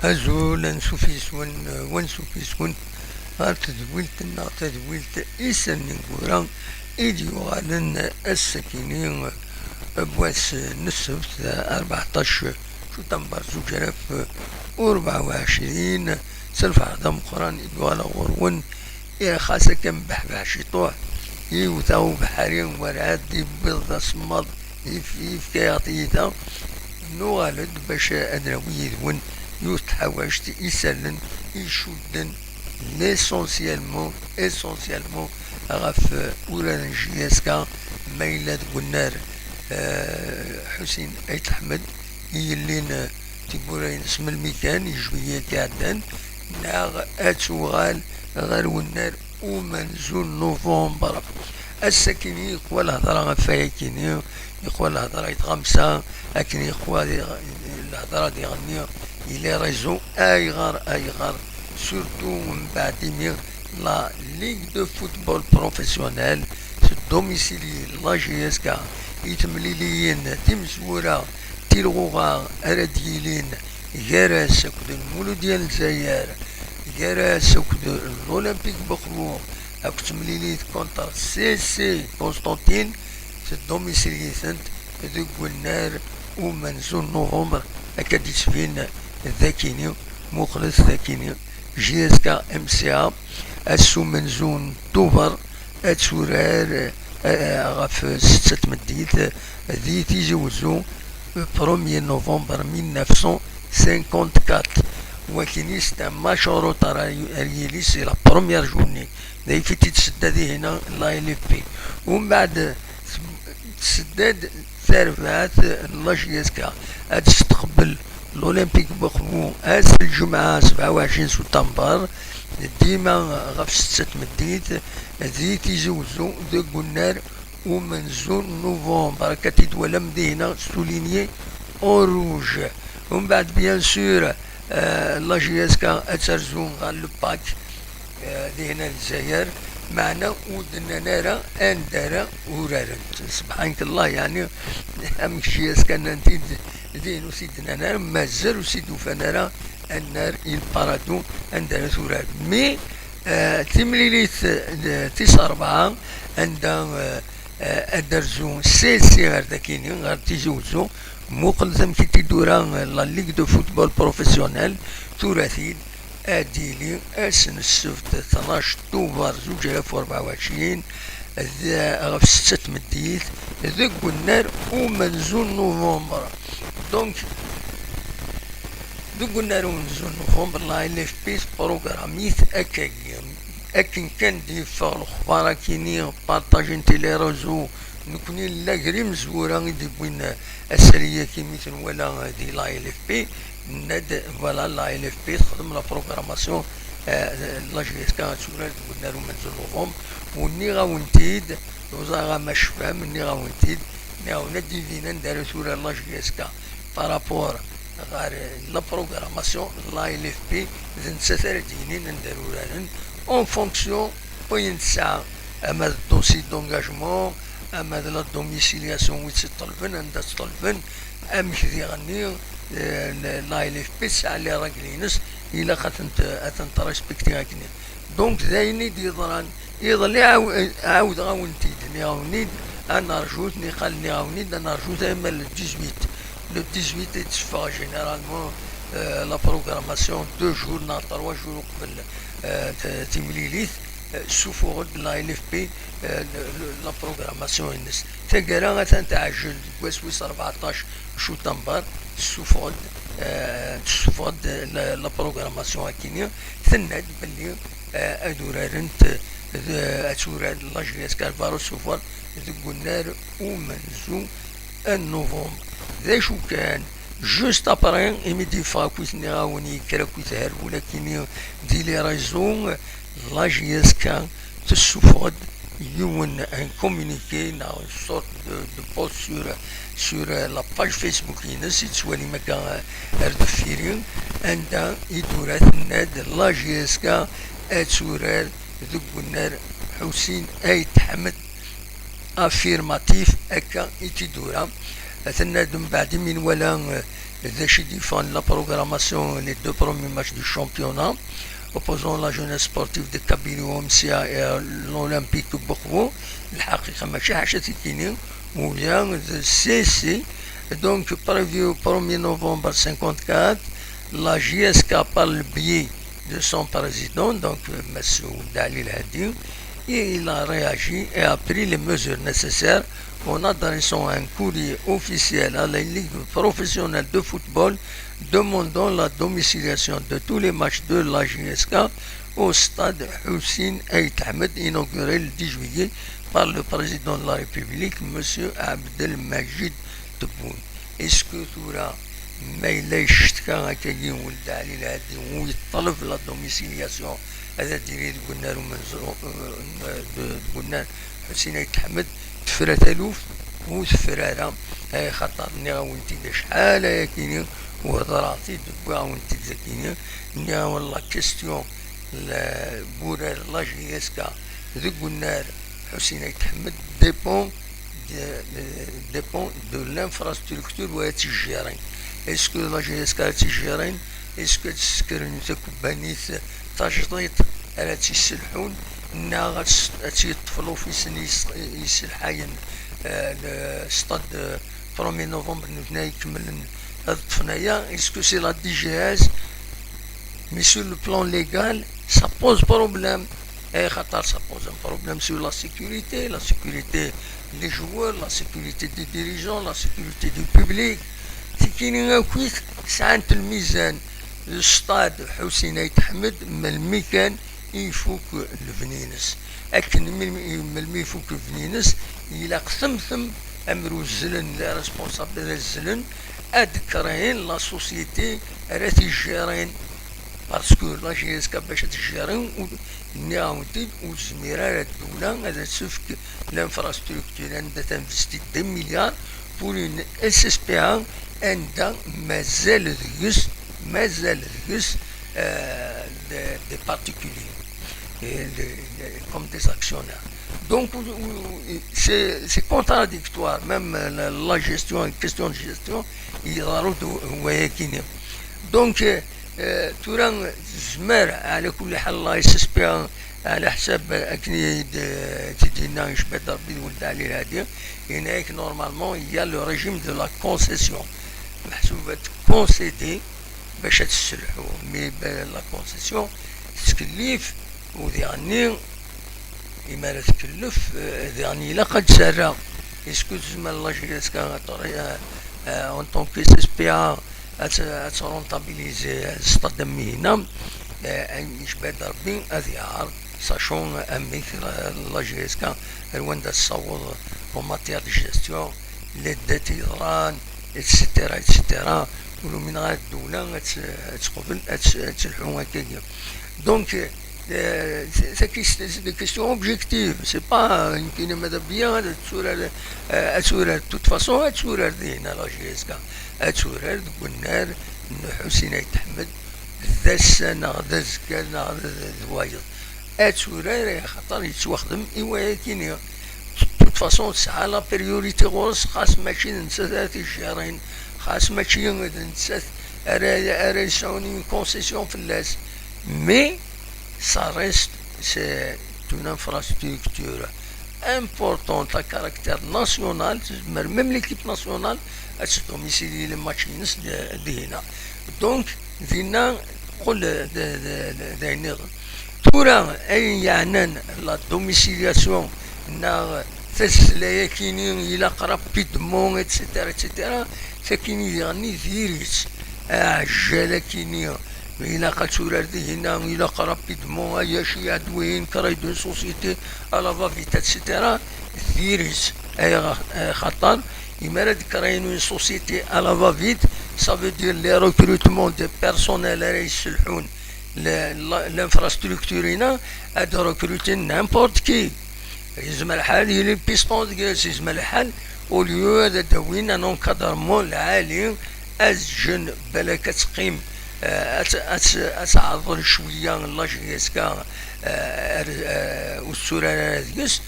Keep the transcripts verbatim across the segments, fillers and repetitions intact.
Azul, ansuf yes-wen, wansuf yes-wen ɣer tedwilt-nneɣ, tadwilt Isallen ineggura i d-yuɣalen ass-akini n wass n ssebt, rbeɛṭac cutamber zuǧ alaf u rebɛa u ɛecrin. S lferḥ d ameqqran i d-uɣaleɣ ɣur-wen, xas akka mbeḥbeḥ ciṭuḥ, iwta ubeḥri, werɛad d-iwwiḍ d asemmaḍ, yef-, yefka-yaɣ tiyita. Nuɣal-d bac ad nawi yid-wen yiwet tḥawact isallen i icudden l'essentiellement, essentiellement ɣef, euh, urar n J S K, ma yella deg unnar, euh, Ḥusin Ayt Ḥmed, i yellin, euh, tiwwura-ines melmi kan, i juillet i iɛeddan, neɣ ad tuɣal ɣer unnar umenzu n novembre. Ass-akini yeqwa lhedra ɣef wayakini, yeqwa lhedra i tɣamsa, akken yeqwa di-, lhedra diɣenni i les réseaux. Ayɣer, ayɣer? Surtout mbeɛd imi la Ligue de football professionnel teddomisili la J S K i temliliyin timezwura, tilɣuɣa ara d-yilin gar-as akked Lmuludya n Lezzayer, gar-as akked l'Olympique Moscou, akked temlilit contre C C Constantine, teddomisili-tent deg unnar umenzu n novembre, akka d-yettbin dakini. Muqlet dakini, J S K M C A, ass umenzu n tuber, ad turar, eh, ɣef setta tmeddit, di Tizi Wezzu, premier novembre mille neuf cent cinquante-quatre. Wakini, c'est un match en retard ar, ar yili, c'est la première journée. D ayeffit i d-tsedda dihina la L F P. Umbeɛd, tsedda-d tarbaɛt n la J S K. Ad testeqbel l'Olympique Moscou ass n lǧemɛa sebɛa u ɛecrin sutamber, dima ɣef setta tmeddit, di Tizi Wezzu, deg unnar umenzu n novembre. Akka i d-twalam dihina souligné en rouge. Umbeɛd, bien sûr, euh, la J S K ad terzu ɣer le Pac, euh, dihina Lezzayer, meɛna ur d-nnan ara anda ara urarent. Subḥanak Allah, yeɛni, amek J S K nnan-t-id, din ur s-id-nnan ara, mazal ur s-id-ufan ara annar i Lparadu anda ara turar. Mi, euh, timlilit, euh, tis rebɛa, anda, euh, euh, ad d-terzu C C ar dakini, ɣer Tizi Wezzu, muqlet amek i t-id-tura, euh, la Ligue de football professionnel, tura-t-id, ad d-yili ass n ssebt, tnac Tuber zuǧ alaf u rebɛa u ɛecrin, d, ɣef setta tmeddit, deg unnar umenzu n novembre. Donc, deg unnar umenzu n novembre, la L F P tprogramit akkagi. Akken kan d-yeffeɣ lexbar akini, partagen-t i les réseaux, nekni nella gar imezwura i d-yewwin asali-agi mi t-nwala di la L F P, nenna-d, voilà, la L F P texdem la programmation, euh, la J S K ad turar deg unnar umenzu n novembre, u nniɣ-awen-t-id, ur ẓriɣ ma tecfam, nniɣ-awen-t-id, nniɣ-awen ad d-ibin anda ara turar la J S K par rapport ɣer la programmation, la L F P d nettat ara d-yinin anda ara uraren, en fonction wayen tesɛa, ama d dossier d'engagement, ama d la domiciliation wi tt-iṭelben, anda tt-ṭelben, amek diɣenni, eh, la L F P tesɛa les règles-ines, ilaq ad tent, ad tent-respecter akken. Donc, d ayen i d-yeḍran. Iḍelli ɛaw-, ɛawdeɣ-awen-t-id, nniɣ-awen-id ad nerjut, niqal nniɣ-awen-id ad nerjut arma le dix-huit. Le dix-huit i d-teffeɣ généralement, euh, la programmation deux jours neɣ trois jours uqbel, euh, t-, timlilit, euh, ssufuɣ-d la L F P, euh, le, le, la programmation-ines. Taggara atan teɛjel deg wass wis rbeɛṭac cutamber, tessuffeɣ-d, euh, tessuffeɣ-d la, la programmation akini, tenna-d belli, euh, ad urarent, euh, ad turar la J S K Alvaro Suffer deg unnar umenzu n novembre. D acu kan, juste après, imi d-yeffeɣ akk i t-nniɣ-awen, yekker akk i therwel akini di les réseaux, la J S K tessuffeɣ-d yiwen un communiqué neɣ une sorte de, de post sur, sur, euh, la page Facebook-ines, i tettwalim akka, euh, ar deffir-i, anda i d-tura tenna-d la J S K ad turar deg unnar Ḥusin Ayt Ḥmed. Affirmatif, akka i tt-id-tura. Tenna-d mbeɛd imi nwala, euh, d acu i d-yeffɣen la programmation, les deux premiers matchs du championnat opposant la jeunesse sportive de Kabylie Ouamssia et l'Olympique Boukhou. Lḥaqiqa mačči ḥaca tikini, ula d C C. Donc prévu premier novembre cinquante-quatre, la J S K par le biais de son président, donc Monsieur Dali Lhadi, et il a réagi et a pris les mesures nécessaires en adressant un courrier officiel à la Ligue professionnelle de football demandant la domiciliation de tous les matchs de la J S K au stade Hussein Aït Ahmed, inauguré le dix juillet par le président de la République, Monsieur Abdelmajid Tebboune. Est-ce que tura ma yella yeccetka akkagi Weld Ɛli Lhadi u yeṭṭleb la domiciliation, ad d-yili deg unnar umenzu, eh, deg unnar Ḥusin Ayt Ḥmed, tefra taluft? Ur tefra ara, eh, xaṭer nniɣ-awen-t-id acḥal ayakini, u hedreɣ-t-id, wwiɣ-awen-t-id dakini, nniɣ-awen la question, la, n wurar la J S K deg unnar Ḥusin Ayt Ḥmed dépend de, dépend de l'infrastructure wa ad tt-ijjirin. Est-ce que la J S K ad tt-ijjirin? Est-ce que ad d-ssekren takubbanit tajdiṭ ara tt-isselḥun, neɣ ad tt-, ad tt-yeṭṭef l'office n yis-, yiselḥayen, eh, le stade, eh, premier novembre, nutni ay ikemmlen ad ṭṭfen aya? Est-ce que c'est la D G S? Mais sur le plan légal, ça pose problème. Eh, xaṭer ça pose un problème sur la sécurité, la sécurité des joueurs, la sécurité des dirigeants, la sécurité du public. Tikini akkit sɛant lmizan. Stade Ḥusin Ayt Ḥmed, melmi kan i ifuk lebni-ines. Akken melmi, melmi ifuk lebni-ines, ilaq temtem, amer uzzlen les responsables ad azzlen, ad d-créen la société ara t-ijjirin. Parce que la J S K bac ad t-ijjirin, ur, nniɣ-awen-t-id, ur tezmir ara ddula ad as-tefk l'infrastructure anda tinvesti des milliards pour une S S P A anda mazal deg-s, mazal deg-s, euh, des, des particuliers, et des, des, comme des actionnaires. Donc, c'est, c'est contradictoire. Même la, la gestion, une question de gestion, il y aura de, ouais, qui n'est. Donc, euh, euh, tura tezmer, ɛla kulli ḥal, la S S P A, ɛla ḥsab akken i d-, i d-yenna Icbad Rebbi d Weld Ɛli Lhadi, yenna-yak normalement il y a le régime de la concession. Meḥsub ad tconcéder bac ad tesselḥu, mais la concession tettkellif, u diɣenni imi ara tkellef, eh, diɣenni ilaq ad d-terra. Est-ce que tezmer la J S K, euh, euh, en tant que S S P A, ad, ad trentabiliser stade am wina, eh, Icbad Rebbi ad yeɛreḍ, sachant amek la, la J S K ar wanda tessaweḍ en matière de gestion, les dettes yeḍran, et cetera, et cetera. Ur umineɣ ara ddula ad tt-, ad teqbel, ad tt-, ad telḥu akkagi. Donc, euh, c'est, c'est que-, c'est des questions objectives. C'est pas une kinématographienne, ad turar, euh, ad turar. De toute façon, ad turar dihin la J S K. Ad turar deg unnar n Ḥusin Ayt Ḥmed, d ass-a neɣ d azekka neɣ d, d, d wayeḍ. Ad turar, axaṭer yettwaxdem i wayakini. De toute façon, tesɛa la priorité ɣur-s, xas mačči d nettat ara t-ijjirin, xas mačči d nettat ara, ara yesɛun une concession fell-as. Mais ça reste, c'est une infrastructure importante à caractère national, tezmer même l'équipe nationale ad tdomicilier les matchs-ines d-, dihina. Donc, dinna, qqel d, d, d, d ayen nniḍen. Tura, ayen yeɛnan la domiciliation neɣ tazzla-yakini, ilaq rapidement, et cetera, et cetera, takini diɣenni diri-tt. Aɛjal-akini, ilaq ad turar dihinna, ilaq rapidement, ay acu yeɛdwen, créer une société à la va-vite, et cetera. Diri-tt, ay, axaṭer, imi ara d-créer une société à la va-vite, ça veut dire les recrutements de personnel ara yesselḥun le-, la-, l'infrastructure-ina, ad recruter n'importe qui. Yezmer lḥal yili piston deg-s, yezmer lḥal, au lieu ad d-awin un encadrement lɛali, ad ǧǧen balak ad teqqim, eh, ad t-, ad t-, ad tɛeḍḍel cwiya la J S K, eh, ar, eh, ur tetturar ara deg-s,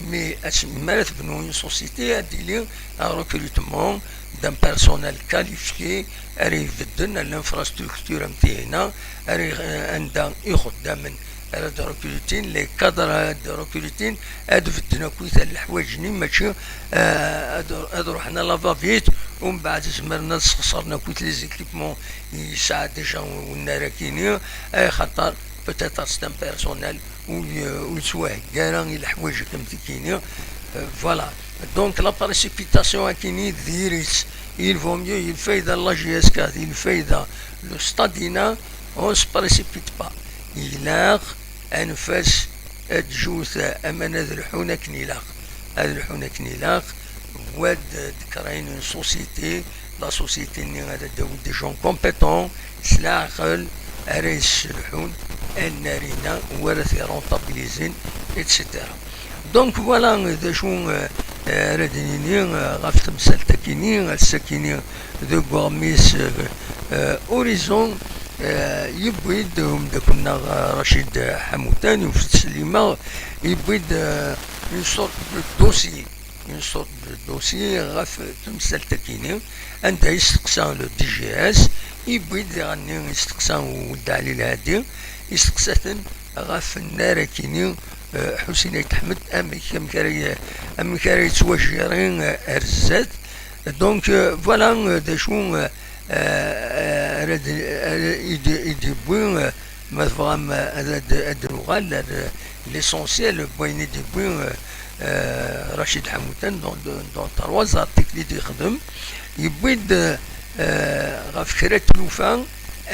Mais mi ara tebnu une société, ad d-yili un recrutement d'un personnel qualifié, ara ibedden l'infrastructure am tihina, ara anda ixeddamen ara d-recrutin, les cadres ara d-recrutin, ad bedden akk leḥwayeǧ-nni, mačči ad ruḥen à la va-vite, u mbeɛd zemren ad sxeṣren akk les équipements yesɛa déjà unnar-agi-nni, axaṭer peut-être c'est un personnel ur yettwahegga ara i leḥwayeǧ am tikini. Voilà. Donc la précipitation akini diri-tt, il vaut mieux, di lfayda n la J S K, di lfayda n le stade-ina, on se précipite pas. Ilaq anef-as ad ǧǧut aman ad lḥun akken ilaq, ad lḥun akken ilaq, wad d-créer une société, la société-nni ara d-tawi des gens compétents, s leɛqel, ara yesselḥun annar-ina, u ara t-irentabilizin, et cetera. Donc voilà d acu ara d-nini ɣef temsalt-akini, ass-akini deg uɣmis Horizon. Yewwi-d umeddakel-nneɣ Racid Ḥamutan, yewwi-d s limaɣ, yewwi-d une sorte de dossier, une sorte de dossier ɣef temsalt-akini, anda yesteqsa le D G S, yewwi-d diɣenni yesteqsa Weld Ɛli Lhadi, yesteqsa-ten ɣef nnar-akini, Ḥusin Ayt Ḥmed, amek, amek ara, amek ara yettwajiri ar zdat. Donc voilà d acu ara d-, ara i d-, i d-yewwi, ma tebɣam ad, ad, ad nuɣal ar l'essentiel n wayen i d-yewwi Racid Ḥamutan dans, dans trois articles i d-yexdem. Yewwi-d ɣef kra n tlufa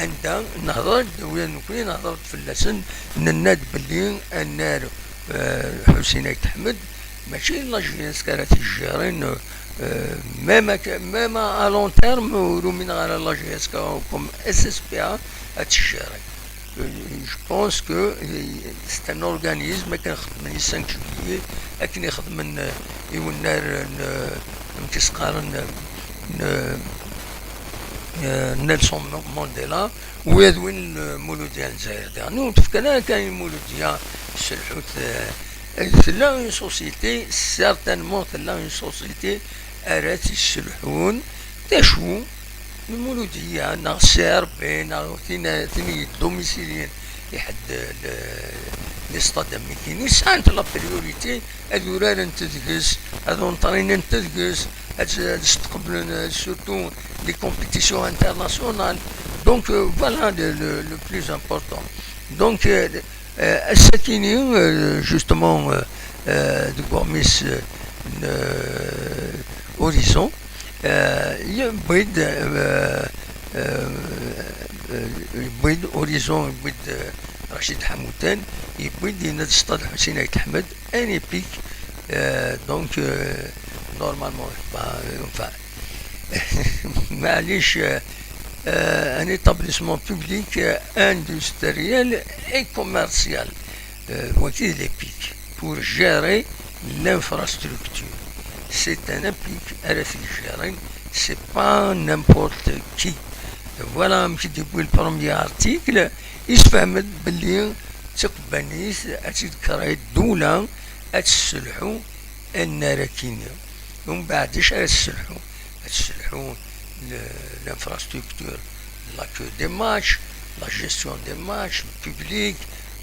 anda nehḍer-d, ula d nekkni nehḍer-d fell-asen, nenna-d belli annar Ḥusin Ayt Ḥmed, mačči la J S K ara t-ijjirin, même, même à long terme, ur umineɣ ara la J S K comme S S P A ad t-ijjirin. Je pense que c'est un organisme akken xedmen i cinq juillet, akken i xedmen i wennar n, amek i s-qqaren, n, Nelson Mandela, u ad win Muludya n Lezzayer. Daɣen ur tefkan ara kan i Muludya, sselḥut, tella une société, certainement tella une société ara t-isselḥun. D acu? Lmuludya neɣ C R B neɣ tin, tin yeddumisilyen i ḥedd, les stades am wigi-nni, sɛant la priorité ad urarent deg-s, ad entraînent deg-s, ad, ad steqblen surtout les compétitions internationales. Donc voilà le, le, le plus important. Donc ass-akini, justement, deg uɣmis n Horizon, yewwi-d, yewwi-d Horizon, yewwi-d Racid Ḥamutan, yewwi-d yenna-d stade Ḥusin Ayt Ḥmed, un EPIC, donc normalement, bah, enfin, maɛlic, un établissement public industriel et commercial, wagi d l'EPIC, pour gérer l'infrastructure. C'est un EPIC ara t-ijjirin, c'est pas n'importe qui. Voilà amek i d-yewwi le premier article, yessefhem-d belli d takebbanit ad tt-id-tkerhi ddula, ad tesselḥu annar-akini. Umbeɛd acu ara tesselḥu? Ad tesselḥu l'infrastructure, l'accueil des matchs, la gestion des matchs, le public,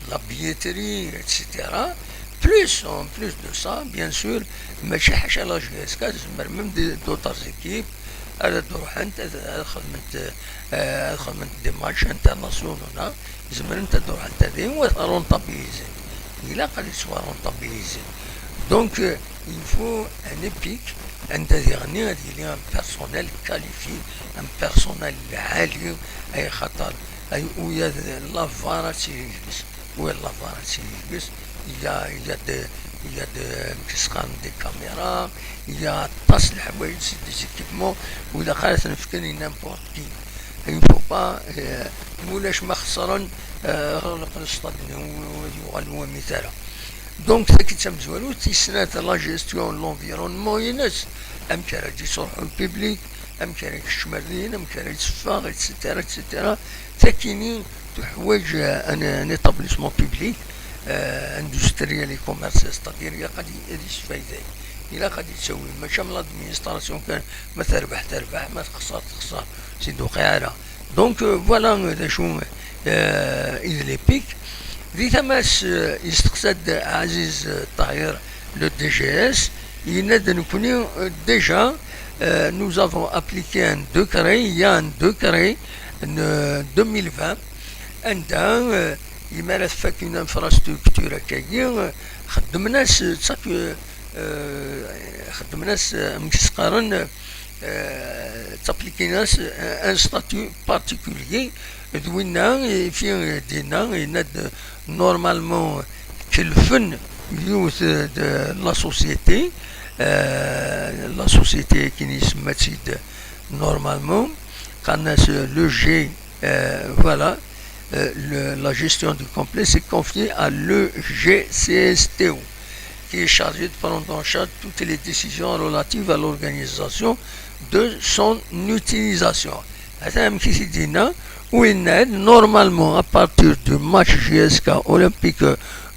la billetterie, et cetera. Plus, en plus de ça, bien sûr, mačči ḥaca la J S K, tezmer même d'autres équipes ad d-ruḥent, ad xedment, ad xedment des matchs internationaux, zemrent ad d-ruḥent ad rentabilizent. Ilaq ad yettwarentabilizi. Donc il faut un EPIC anda diɣenni ad yili un personnel qualifié, un personnel lɛali, ay xaṭer ay uya d l'avare ad tili deg-s, uya d l'avare ad tili deg-s, il y a, il y a de, il y a de, amek i s-qqaren, des caméras, il y a aṭas n leḥwayeǧ, c'est des équipements, ur ilaq ara ad ten-fken i n'importe qui. Il faut pas, mulac ma xeṣren, ɣelqen stade-nni, ur yuɣal wamek ara. Donc tagi d tamezwarut tis snat, la gestion n l'environnement-ines, amek ara d-yesruḥu le public, amek ara yekcem ar din, amek ara yetteffeɣ, et cetera, et cetera. Tagini teḥwaǧ un, un établissement public euh, industriel et commercial, c'est-à-dire ilaq ad y-, ad yesfayday, ilaq ad yettawi, mačči am l'administration kan, ma terbeḥ terbeḥ, ma texṣer texṣer, si d-uqiɛ ara. Donc, euh, voilà, euh, d acu, euh, i d les pics. Di tama-s, euh, yesteqsa-d Aziz, euh, Tahir, le D G S, yenna-d nekkni, euh, déjà, euh, nous avons appliqué un décret, il y a un décret, euh, deux mille vingt, anda, euh, imi ara tfak une infrastructure akkagi, euh, xeddmen-as, euh, ttaf-, euh, euh, xeddmen-as, euh, amek i s-qqaren, euh, ttaplikin-as, euh, un statut particulier, d winna i fi dinna, yenna-d, normalement, kelfen yiwet de la société, euh, la société akken isemma-tt-id normalement, qqaren-as, euh, le G, euh, voilà, euh, le, la gestion du complexe est confiée à l'E G C S T O, qui est chargé de prendre en charge toutes les décisions relatives à l'organisation de son utilisation. Ata amek i t-id-yenna, u yenna-d, normalement, à partir du match J S K Olympique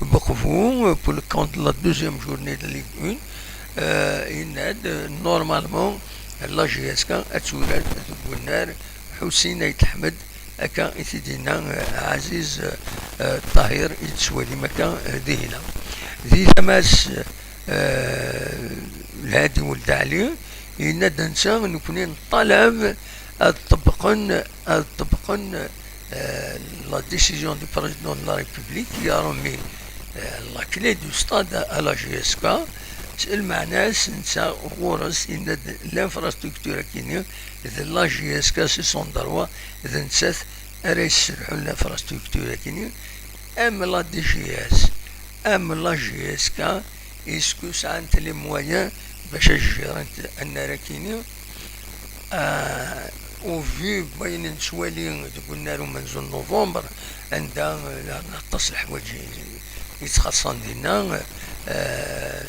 Beqbu, euh, pour le compte de la deuxième journée de Ligue un, euh, yenna-d, euh, normalement, la J S K ad turar deg unnar Ḥusin Ayt Ḥmed, akka i t-id-yenna, euh, Aziz, euh, euh, Tahir, i d-tettwalim akka, euh, dihin-a. Di tama-s, euh, Lhadi Weld Ɛli, yenna-d netta, nekkni neṭṭalab ad ṭebbqen, ad ṭebbqen, euh, la décision du président de la République qui a remis, euh, la clé du stade à la J S K. Lmeɛna-s, netta ɣur-s, yenna-d l'infrastructure akini d la J S K, c'est son droit, d nettat ara yesselḥun l'infrastructure akini, am la D G S, am la J S K, est-ce que sɛant les moyens bac ad jjirent annar akini? Euh, au vu n wayen nettwali deg unnar umenzu n novembre, anda, euh, aṭas n leḥwayeǧ yettxaṣṣan dinna, euh,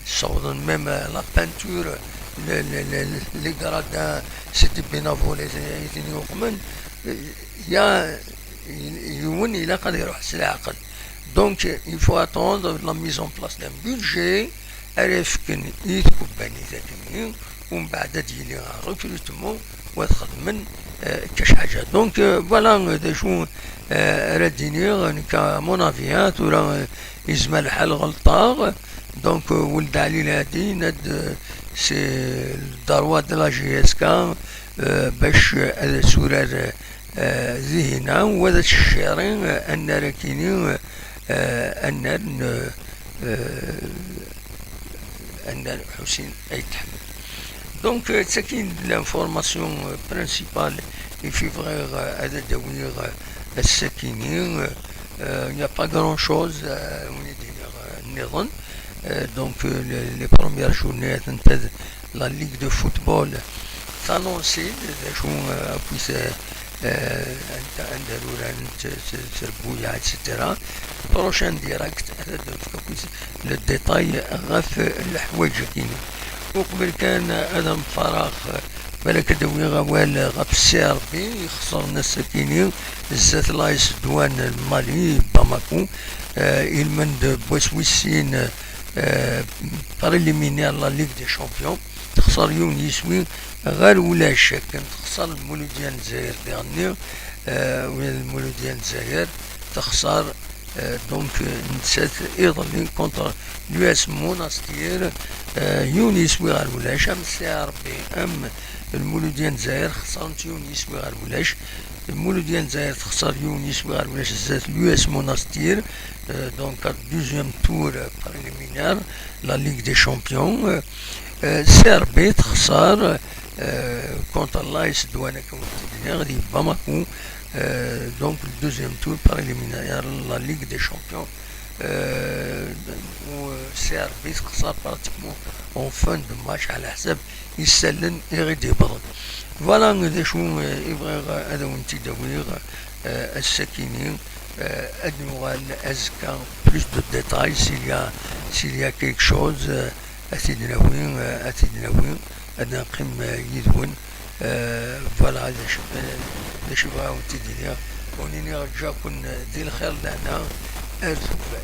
ssawḍen même, euh, la peinture, le, le, le, les gradins, c'est des bénévoles i ten-yuqmen. Euh, ya, yiwen ilaq ad iruḥ s leɛqel. Donc, il faut attendre la mise en place d'un budget ara yefken i tkebbanit akkenni, umbeɛd ad yili recrutement, u ad xedmen, euh, kac ḥaǧa. Donc, euh, voilà, euh, d acu, euh, ara d-iniɣ, nekk, à mon avis, hein, tura, euh, yezmer lḥal ɣelṭeɣ. Donc, euh, Weld Ɛli Lhadi yenna-d, euh, c'est le droit de la J S K, euh, bac, euh, ad turar, euh, euh, dihin-a, u ad tcecciṛi, euh, annar akini, euh, annar n, euh, annar Ḥusin Ayt Ḥmed. Donc, euh, d takin d l'information, euh, principale i fi bɣiɣ, euh, ad d-awiɣ, euh, ass-akini. Euh, euh, il n'y a pas grand-chose, euh, win i d-iniɣ, euh, nniḍen. Euh, donc, euh, les, les premières journées, atenta d la Ligue de football tanonsi-d d acu, euh, akkit, euh, euh, anda, anda rurarent, euh, s, s Rebbuyeɛ, et cetera. Prochain direct, ad d-nefk akkit le détail ɣef, euh, leḥwayeǧ-agi. Uqbel kan ad am-ffreɣ, euh, balak ad awiɣ awal ɣef C R B, ixesren ass-akini zdat l'A S Douane n Mali, Bamako, euh, ilmend n wass wis sin, euh, préliminaire la Ligue des Champions, texṣer yiwen yiswi ɣer ulac, akken texṣer Lmuludya n Lezzayer diɣenni, euh, ula d Lmuludya n Lezzayer texṣer, euh, donc, euh, nettat iḍelli contre l'U S Monastir, euh, yiwen yiswi ɣer ulac, am C R B, am Lmuludya n Lezzayer xesrent yiwen yiswi ɣer ulac. Lmuludya n Lezzayer texṣer yiwen yiswi ɣer ulac zdat l'U S Monastir, euh, donc, deuxième tour, euh, préliminaire, la Ligue des Champions. Euh, euh, C R B texṣer, euh, contre l'A S Douane, comme je dis, di Bamako, euh, donc le deuxième tour préliminaire, la Ligue des Champions, euh, où, euh, C R B texṣer pratiquement en fin de match, ɛla ḥsab isallen i ɣ-d-yewwḍen. Voilà d acu, euh, i bɣiɣ ad awen-t-id-awiɣ, euh, ass-akini. Euh, ad nuɣal azekka, plus de détails, s'il y a, s'il y a quelque chose, euh, ad t-id-nawi, euh, ad t-id-nawi, ad neqqim, euh, yid-wen. Euh, voilà, d acu, euh, d acu bɣiɣ ad wen-t-id-iniɣ. Ur niniɣ ǧǧa-ken, euh, di lxir lehna, Ar tura.